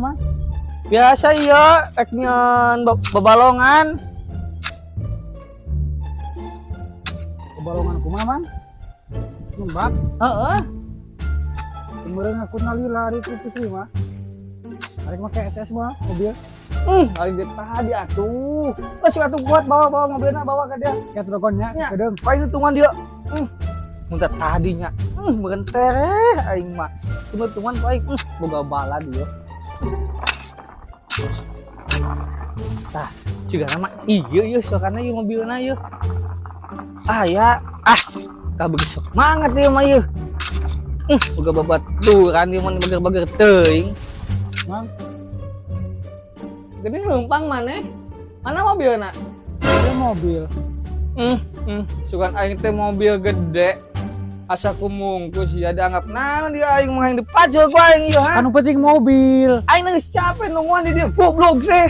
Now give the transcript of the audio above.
Mang? Biasa iya, rek nyeun babalongan. Kebalongan kumaha, Mang? Nembak, Heeh. kemarin aku nalila hari itu sih mah. Arek make SS mah mobil. Aing ge tadi atuh. Geus atuh kuat bawa bawa mobilna bawa ka dia. Kayak dragonnya, Nya. kedeng. Paling hitungan dia. Mun teh tadinya. Meureun tereh aing mah. Hitungan ku aing boga bala dia. Tah, cigana mah iya ieu sokana ieu mobilna ieu. Ah ya, ah, kabeh semangat ieu mah ieu. Boga babaturan ieu mah bager-bager teuing. Mang, Gede numpang maneh. Mana mobilna? itu mobil. Sugan aing teh mobil gede. Asa ku mungkus ya dianggap naon dia aing mah yang dipajul ku aing ieu ha. Anu penting mobil. Aing geus capek nungguan di dia goblok sih.